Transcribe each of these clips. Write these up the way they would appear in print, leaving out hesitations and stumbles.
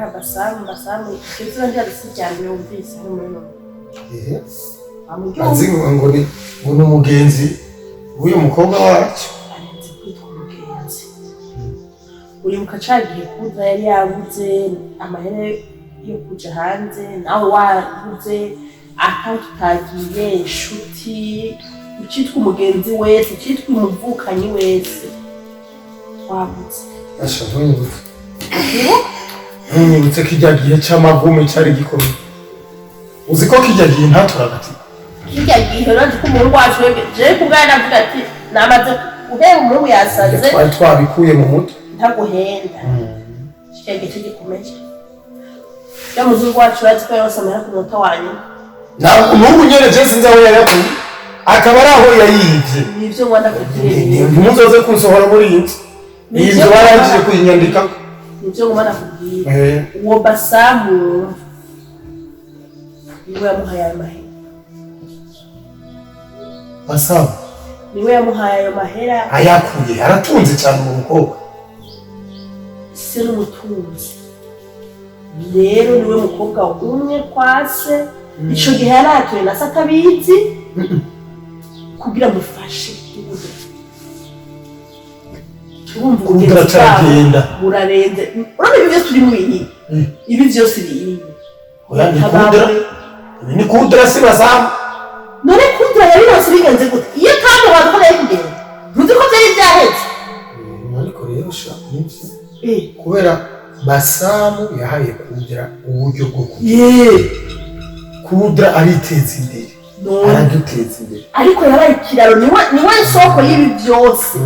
Ngaha Basamu, Basamu iryo zina ndyarisi rya mbere wumvise hano muri none. Azi ngo ni umugenzi w'uyu mukobwa wacu. Arenze kwitwa umugenzi. Uribuka ca gihe Kudra yari yabuze amahera yo kuja hanze, nawe wabuze ataho tutagiye, inshuti, ucitwa umugenzi wese, ucitwa umuvukanyi wese, twabuze. Asha, ntunyibutse. Ibuka. Ntunyibutse ko irya gihe c'amagume cari gikomeye. Uzi ko kirya gihe ntatora agati? Kirya gihe urazi ko umuhungu wacu webwe, jewe kubwayo navuga ati namaze guhera, umuhungu yasaze. Twari twabikuye mu mutwe. Ntaguhenda, kirya gihe gikomeye ya muzungu wacu, urazi ko yose amahera ku munota wa nyuma. N'ubu nyene je sinzi aho yayakuye, akaba ari aho yayivye. Nivyo ngwa ndakubwira. Ntimuzoze kunsohora muri iyi nzu. Iyi nzu barangije kuyinyandikako. Nivyo ngwa ndakubwira. Uwo Basamu niwe yamuhaye ayo mahera. Basamu? Niwe yamuhaye ayo mahera. Ayakuye aratunze cyane uwo mukobwa. Se n'umutunzi rero, niwe mukobwa umwe kwa se. Ico gihe yari atuye na se atabizi kugira amufashe. Urumva Kudra ubugenzi bwabo caragenda. burarenze. Urabona ibi byose turi mu iyi, ibi byose biri Oya, ni Kudra, ibi ni Kudra, si Basamu. None Kudra yabironse bigenze gute? Iyo atamubaza ko yari kugenda, ntuzi ko byari byahetse? Ariko rero sha, nivyo, kubera Basamu yahaye Kudra uburyo bwo kugira Kudra ariteza imbere. None Araduteza imbere. Ariko yabaye ikiraro, niwe soko y'ibi byose.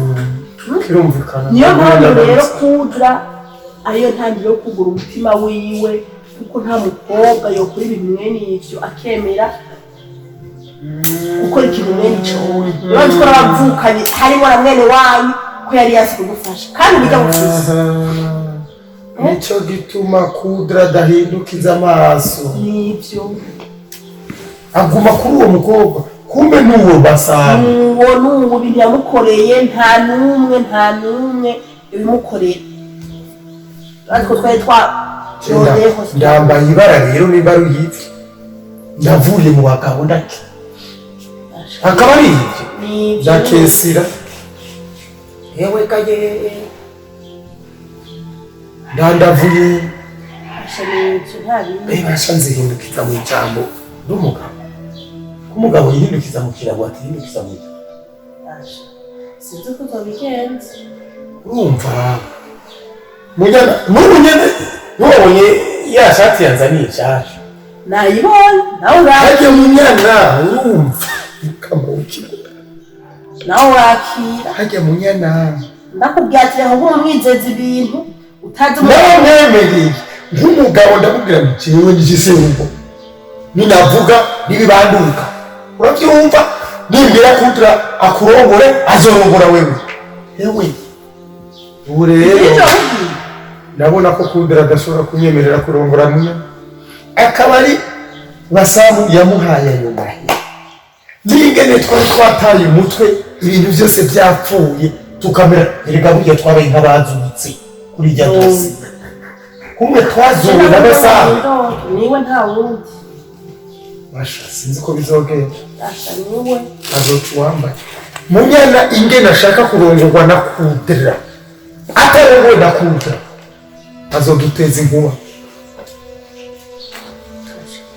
Kirumvikana. Niyo mpamvu rero Kudra ariyo ntangiriro yo kugura umutima wiwe, kuko nta mukobwa yokora ibintu mwene ivyo akemera gukora ikintu mwene ico. Urazi ko n'abavukanye harimo na mwene wanyu, ko yari yazi kugufasha kandi uburyo bufise. Nico gituma Kudra adahindukiza amaso. Nivyo. Aguma kuri uwo mukobwa, kumbe n'uwo Basamu. Uwo n'uwo, ibintu yamukoreye nta n'umwe, nta n'umwe ibimukorera, ariko twari twa Ndambaye ibara rero, niba ari uyivye ndavuye mu bagabo, ndake akaba ari ivyo. Nivyo. Ndakesira yewe kaye, ndandavuye. Asha, nivyo, nta bindi. Basha, nzihindukiza mu ijambo n'umugabo, ko umugabo yihindukiza mu kirago atihindukiza mu ijambo. Asha, sinzi uko uzobigenza. Urumva munyana, n'ubu nyene ntiwabonye ya shati yanzaniye nshasha? Nayibonye, nawe urakira. Harya munyana, urumva mukama w'ikigo. Nawe urakira. Harya munyana. Ndakubwira ati reka kuba umwizeza ibintu utazi. Naramwemereye nk'umugabo, ndamubwira nti jewe n'igiserugo ninavuga ntibibanduka, urabyumva? Nimbwira Kudra akurongore, azorongora wewe. Ewe, ubu rero Ivyo wamubwiye. ndabona ko Kudra adashobora kunyemerera kurongora munyana, akaba ari Basamu yamuhaye ayo mahera. N'ingene twari twataye umutwe, ibintu byose byapfuye, tukamera erega burya twabaye nk'abazutse kuri irya dosi kumwe twazuwe na Basamu. Niwe, nta wundi. Basha, sinzi ko bizogenda. Asha, niwe. Azoca uwambaye munyana. Ingene ashaka kurongorwa na Kudra, atarongowe na Kudra azoduteza inkuba.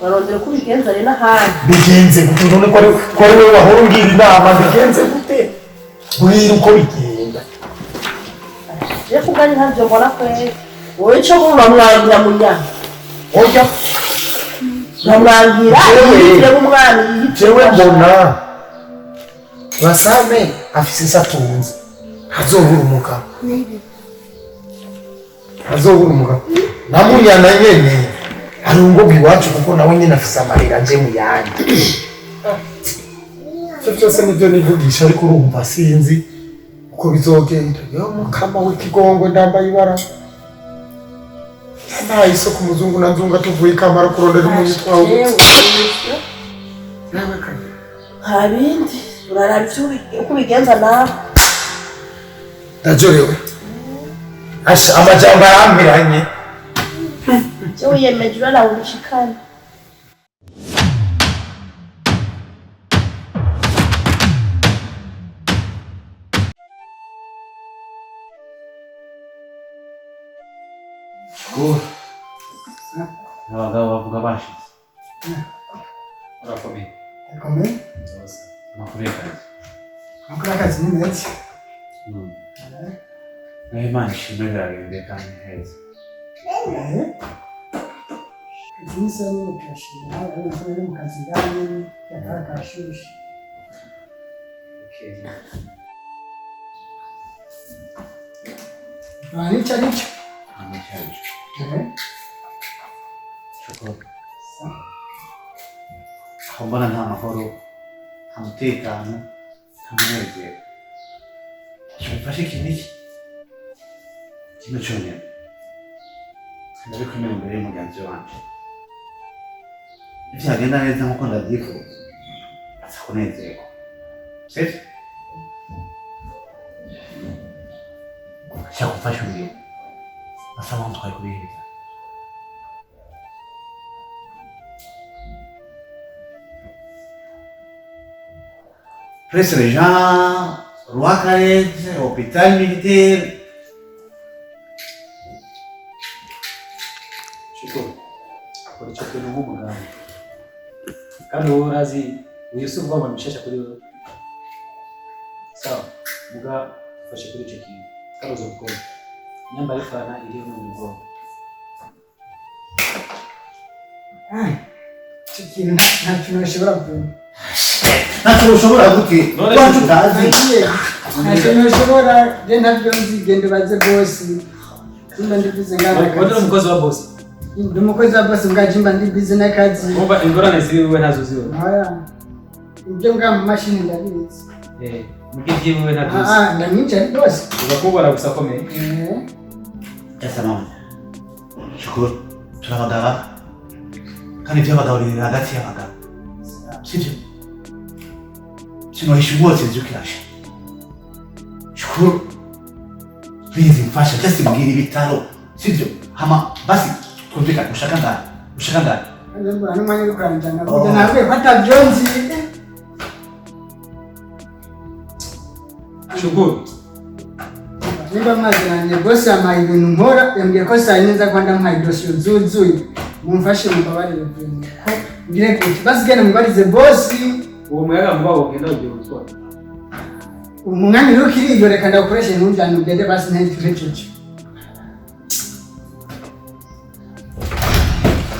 Barondera uko ubigenza rero n'ahandi. Bigenze gute none, ko ari wowe wahora umbwira inama? Bigenze gute? Mbwira uko bigenda. Je kubwanjye ntabyo mbona kweri. Wowe ico uramwangira munyana? Oya. Uramwangira? Yihitiremo umwana, yihitiremo. Jewe mbona Basame afise isatunze, ntazobura umugabo, ntazobura umugabo. Na munyana nyene arungurwa iwacu, kuko nawe nyene afise amarira aje mu yandi. Ivyo byose nivyo nivugisha, ariko urumva sinzi uko bizogenda. Yo mukama w'ikigongwe, ndambaye ibara. Ntaye isoko umuzungu na nzunga, tuvuye ikamara kurondera umunyu twawubuze. Nta bindi, uraraba ivyo uko ubigenza nawe. Ndajorewe. Asha, amajambo arampiranye. Ibyo wiyemeje urarawe ubishikane. Abagabo bavuga bashize. Urakomeye. Akomeye. Amakuru y'akazi? Amakuru y'akazi ni meza. Nayo Imana ishimwe, biragende kandi heza. Akazi ni sawa nyine, turashima. Urabona ko bari mu kazi ngaha nyine yakaba kashushe. Ah, nicyo nicyo. Shukuru. Aho mbona nta mahoro, nta mutekano, nta munezero. Mfashe ikintu iki kimwe cyonyine, ndabikwemera imbere y'umugenzi wanje. Nibyagenda neza nkuko ndabyifuza, aza kunezerwa, sibyo? Nshaka kumfasha urugendo, asa nkaho twari kubiheza. Prince Régent, Roi Khaled, hôpital militaire. Shukuru, akora icyo kintu nk'umuganga, kandi wowe urazi uyu si ukuvuga ngo ni bishasha kuri wowe. Sawa, muga ufashe kuri icyo kintu kandi uzabikora. Imyambaro ifana iriho n'umugoroba. Icyo kintu nta kintu bashobora kuba. Ntacyo ushobora gute? None Wacu utazi. Nta kintu bashobora, njye ntabyo nzi, genda ubaze bosi. Nimba ndi bize ngaha Wowe uri n'akazi. umukozi wa bosi? Ndi umukozi wa bosi mbwa jimba ndi bize n'akazi. Wumva ingorane ziri wowe ntazo uziwe? Oya. Ibyo ngaha mu mashini ndabizi. Eh, muga iby'iwe ntabyo uzi. Ah, ndamwica ari bosi. Uza kubara gusa akomeye. Eh. Sasa mama. Shukuru, turi abagabo kandi iby'abagabo biri hagati y'abagabo. Sibyo? Sinohisha umwotsi inzu kirashe. Shukuru, please mfasha, just mbwira ibitaro. Sibyo? Hama basi twumvikane, ushaka ngahe? Ushaka ngahe? Mbona n'umwanya wo kurangira ndavuga nabwiye ko atabyo nzi. Shukuru. Nimba mwaziranye, bosi yampaye ibintu nkora, yambwiye ko saa yine nza kuba ndamuhaye dosiye zuzuye. Mumfashe, mumbabarire ibintu. Ko ngire kuti basi genda mubarize bosi. Uwo muyaga nkuba wogenda ugiye gutwara. Umwanya uri ukiriyo, reka ndawukoreshe, ntujyane, ugende basi ntejeje.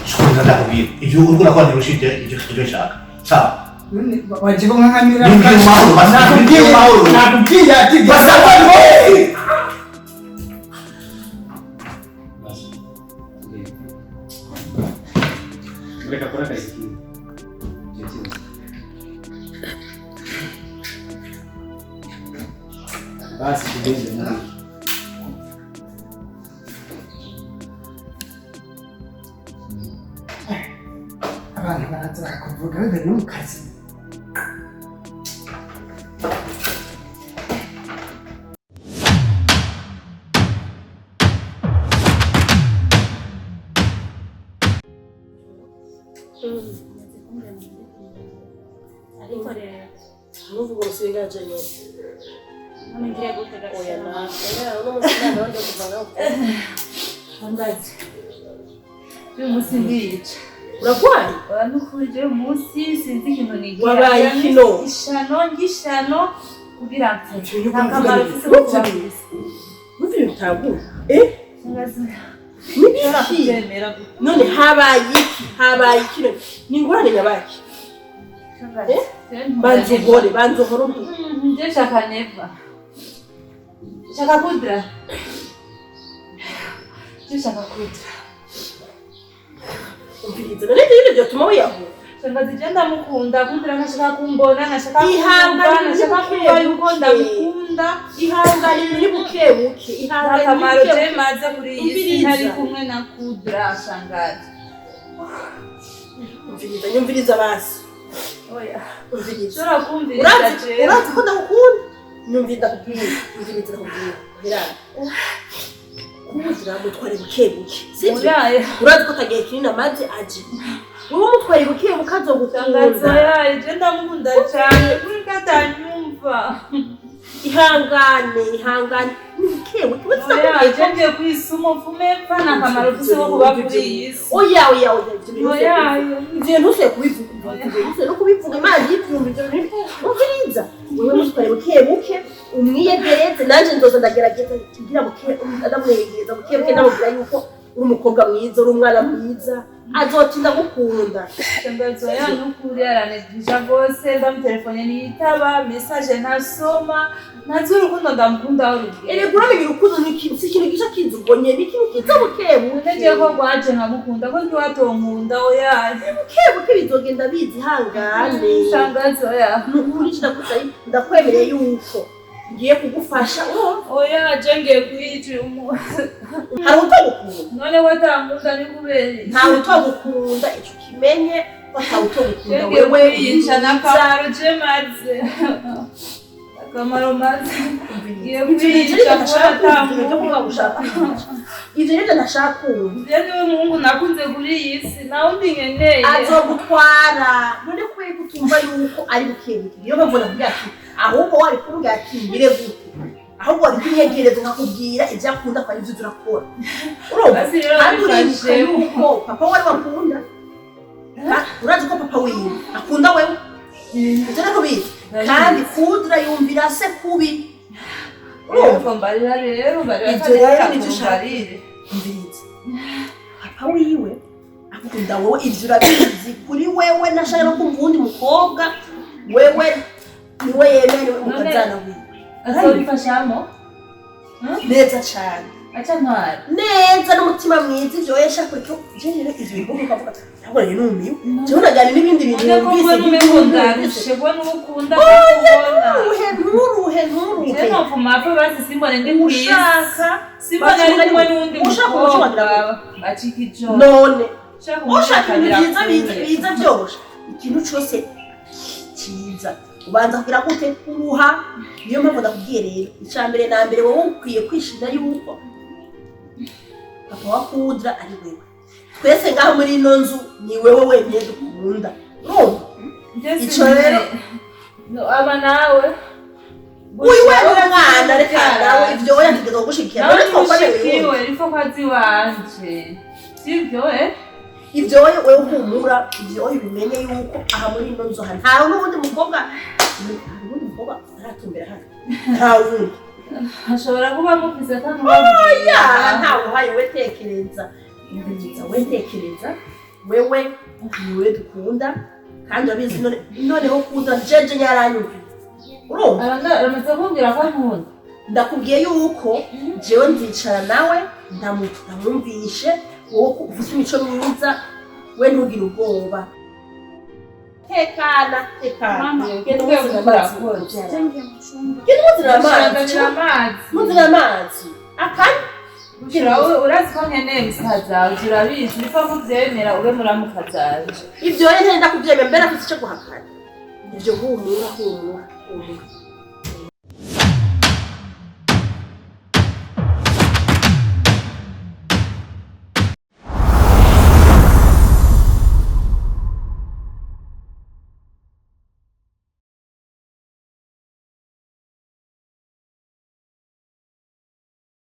Shukuru, ndakubwira. Ibyo uriko urakora ntirushije ibyo nshaka. Sawa? Waje ko nkankamira. Nimbwira amahoro, basi nimbwira amahoro. Nakubwiye ati Basaba bosi. Basi. Tugende. Reka akore akazi kiwe. Icyo kibazo. Basi tugende muri. Abantu baraza bakakuvuga bibere no mu kazi. Ariko rero Nuvuga usigaje nyine. None ngiye gute? Oya na oya, uno munsi ntabwo ndi kuva ngaho. Mbazi. Uyu munsi ndiyica. Uragwaye? Oya, nukuri jewe uyu munsi sinzi ikintu nigira. Wabaye ikino. Ishano ngishano kugira mpfe. Ivyo Nta kamaro mfise ko kuba kw'isi. Numva ibintu utangura. Eh? Ngazi. Nshobora Nibiki? kubyemera gute? None habaye iki? Habaye iki none? Ni ingorane nyabaki? Ngazi. Eh? Banza uhore, banza uhore umbwire. Nje nshaka neva. Nshaka kudra. Nje nshaka kudra. Umviriza. None ibyo bintu byotuma wiyahura? Shangazi, je ndamukunda kudra, ntashaka kumbona, ntashaka kumva, Ihangane. ntashaka kumva yuko Buke. ndamukunda. Ihangane, ibintu ni buke buke. Nta Ihangane kamaro ni buke je buke. maze kuri iyi si Umviriza. ntari kumwe na kudra, shangazi. Umviriza, nyumviriza basi. Oya. Umviriza. Nshobora kumviriza Urazi, jewe. urazi ko ndagukunda. Nyumviriza ndakubwira. Nyumviriza ndakubwira. Biranga. Kudra mutware buke buke, sivyo? Oya. Urazi ko atagihe kinini amaze aje. Wowe mutware buke buke Shangazi, azogukunda. oya, je ndamukunda cyane kuri katanyumva. Ihangane, ihangane, ni buke buke. Uretse Oya, nakubwiye je ko ngiye kwisumo mfume mpfa nta kamaro mfise ko kuba kuri iyi si. Oya, oya, oya, ivyo bintu Oya. ivyo bintu ntusubiye kubivuga, ivyo bintu ntusubiye no kubivuga. Imana yivyumva ivyo bintu. Umviriza, wewe mutware buke buke, umwiyegereze. Nanje nzoza ndagerageza kugira buke ndamwegereza buke buke, ndamubwira yuko uri umukobwa mwiza, uri umwana mwiza, azotinda gukunda. Shangazi, oya, nukuri aranejisha rwose. Ndamutelefone ntiyitaba, message ntasoma, ntazi urukundo ndamukunda aho rugera. Erega uramenya urukundo ni ikintu, si ikintu gica kiza ubwo nyene, ni ikintu kiza buke buke. Ntegereje ko rwaje nkamukunda, ko ntiwatonkunda, oya. Buke buke bizogenda biza, ihangane. Shangazi, oya. Ni ukuri ndakwemereye yuko ngiye kugufasha, urumva? Oya, je ngiye kwica umu Hari utogukunda. None watankunda ni kubera iki? Ntawe utogukunda, ico kimenye ko atawe utogukunda. Je ngiye Wewe kwiyica n'akamaro je maze, akamaro maze ngiye Ivyo kwiyica nivyo ntashaka kuba kumva, ivyo kuvuga gushaka kwiyica, ivyo nivyo ntashaka kumva. Je niwe muhungu nakunze kuri iyi si, nta wundi nkeneye. Azogutwara. None kubera ko utumva yuko ari bukebuke, niyo mpamvu nakubwira ati ahubwo wari kumbwira ati ngire gute, ahubwo wari kunyegereza nkakubwira ibyo akunda ko aribyo turakora, urumva? Basi rero Kandi uribuka bifashe. yuko papa wari wakunda. Urazi ko papa wiwe akunda wewe, ivyo nako bizi. Kandi Kudra yumvira se kubi, urumva? Urumva, mbarira rero, mbarira. Ivyo rero nivyo ushaka. Mbarire. Umviriza, papa wiwe akunda wowe, ivyo urabizi. Kuri wewe nashaka no kumva uwundi mukobwa, wewe niwe yemerewe umukazana wiwe. Azobifashamo? Neza cane. Aca ntwara? Neza, n'umutima mwiza. Ivyo wesha kureka je rero ivyo bintu ukavuga ntabwo rero numiwe, jewe unajyana n'ibindi bintu. None ko Numvise mbona umengo ndarushe, mbona uwo ukunda ndakubona. Nturuhe, nturuhe, nturuhe. Je nopfuma apfa basi simbone ndi kw'isi. Ushaka Simbone ari kumwe n'uwundi Ushaka mukobwa. umuco. Bacika ijoro. None Ushaka ushaka ibintu byiza biza biza. Biza byoroshe. Ikintu cose cyiza ubanza kugira gute? Kuruha. Niyo mpamvu ndakubwiye rero, icya mbere na mbere wowe ukwiye kwishimira yuko papa wa Kudra ari wewe. Twese ngaho muri ino nzu ni wewe wenyine dukunda, urumva? Ico rero- Aba nawe. Uyu wewe umwana, reka nawe ivyo oya, tugeza kugushigikira. Nawe None twokora mushikiwe ariko ko azi iwanje, sivyo eh? Ivyo wewe humura, ivyo wowe bimenye yuko aha muri ino nzu aha ntawe n'uwundi mukobwa, nta wundi mukobwa aratumbera hano, nta wundi. Ashobora kuba amufise atamubabwira. Ya, ntawe uhaye. We tekereza, umviriza, we tekereza, wewe niwe dukunda kandi urabizi. None noneho kunda jeje yaranyumviye, urumva? Aramaze kumbwira ko ankunda. Ndakubwiye yuko jewe nzicara nawe ndamwumvishe. Wowe ko ufite imico myiza, we ntugire ubwoba, tekana, tekana. Mama. Genda umuzanire amazi. Ngiye mu cyumba. Genda umuzanire amazi. Ndashaka amazi. Muzanire amazi akanya. Urawe urazi ko nkeneye musaza wawe, urabizi, niko kuvyemera ube muramukazanje. Ibyo rero ntenda kubyemera mbere afite icyo guhakana ibyo. Humura, humura, humura.